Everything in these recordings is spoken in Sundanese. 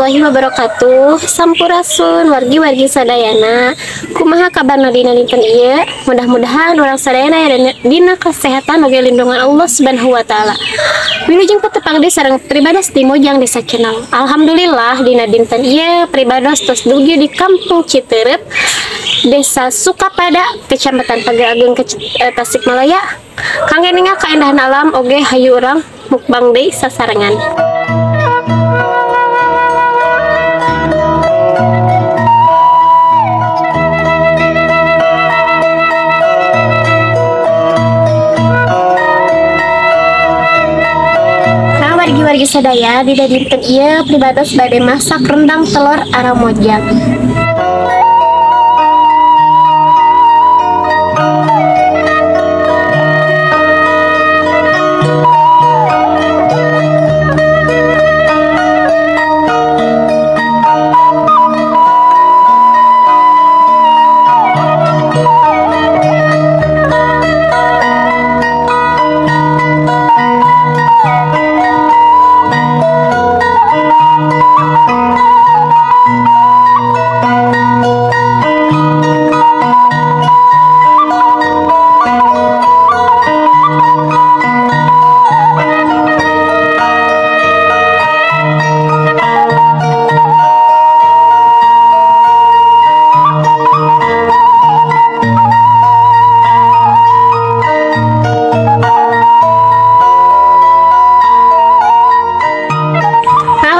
Warahmatullahi wabarakatuh. Sampurasun wargi-wargi sadayana. Kumaha kabarna dina dinten ieu? Mudah-mudahan urang sadayana aya dina kesehatan oge lindungan Allah Subhanahu wa taala. Wilujeng patepang deui sareng pribados di Mojang Desa Channel. Alhamdulillah dina dinten ieu pribados tos dugi di Kampung Citeureup, Desa Sukapada, Kecamatan Pagerageung, Tasikmalaya. Kangge ningal kaendahan alam oge hayu urang mukbang deui sasarengan. Nah, wargi-wargi sadaya, di dinten ieu pribados bade masak rendang telur ala Mojang.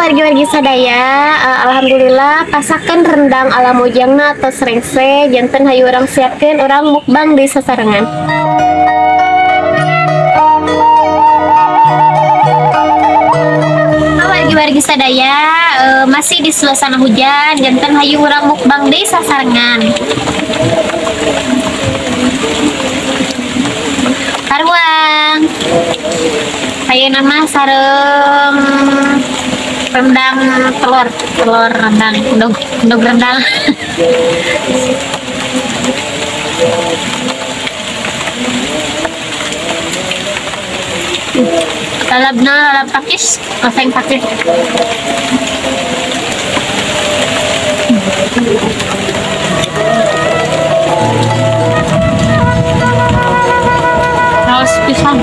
Wargi-wargi sadaya, alhamdulillah pasakan rendang ala Mojangna atau rengse janten hayu urang siapkeun urang mukbang di sasarengan. Wargi-wargi sadaya, masih di suasana hujan janten hayu urang mukbang di sasarengan. Karuang ayeuna mah sareng rendang telur, telur rendang, endog rendang. Lalabna lalab pakis, oseng pakis. Raos pisang.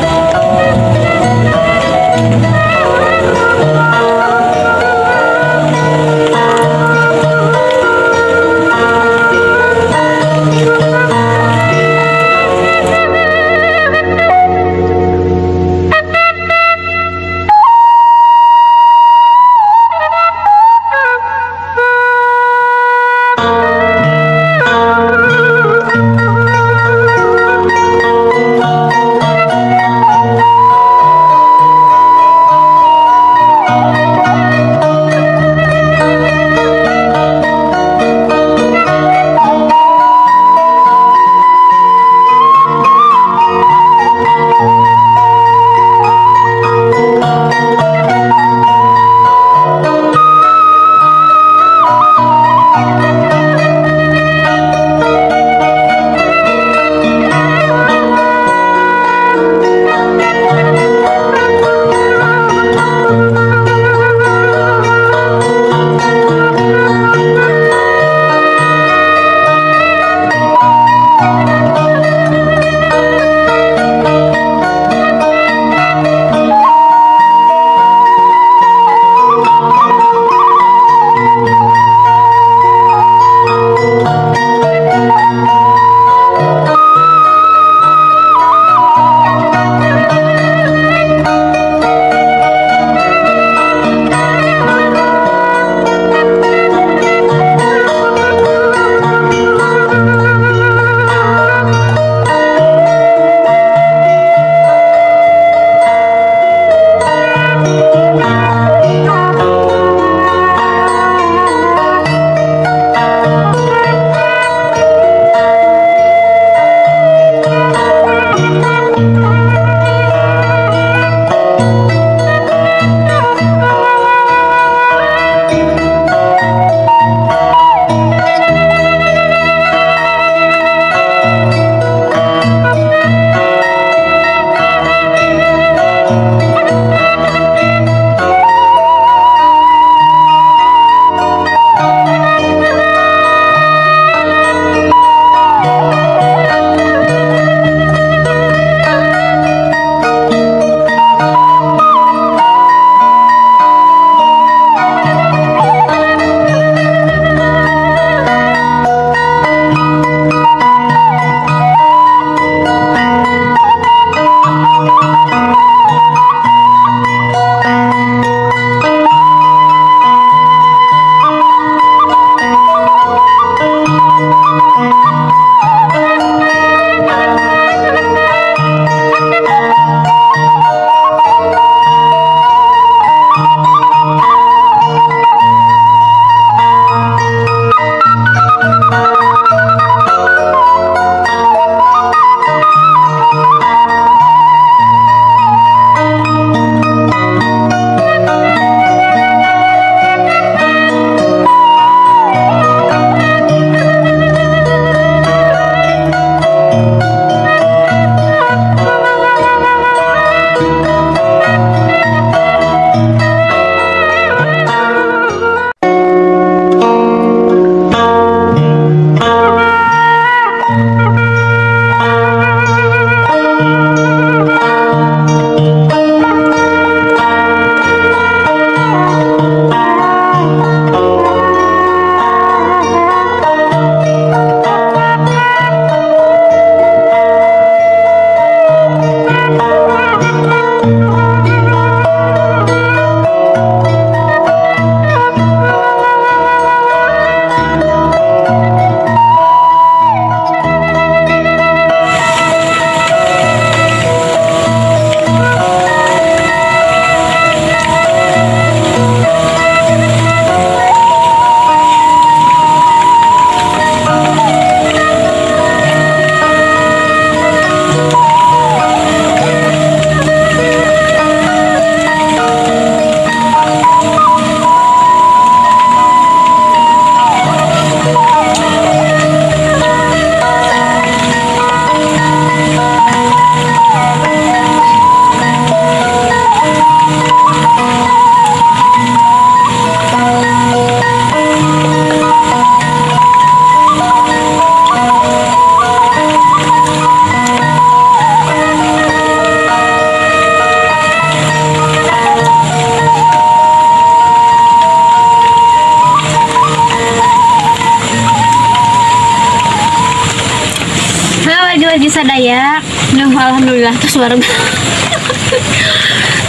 sadaya. Duh, alhamdulillah terus wareg.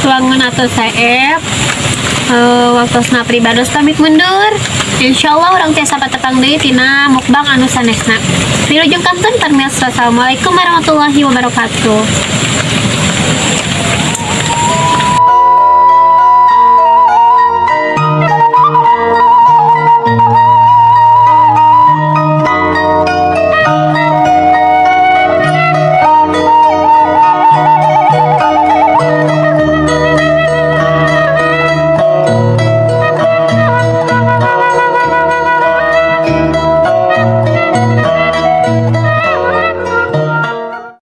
Wangun atau saep. Waktosna pribados pamit mundur. Insyaallah urang tiasa patepang deui tina mukbang anu sanesna. Wilujeng kantun permios. Wassalamualaikum warahmatullahi wabarakatuh.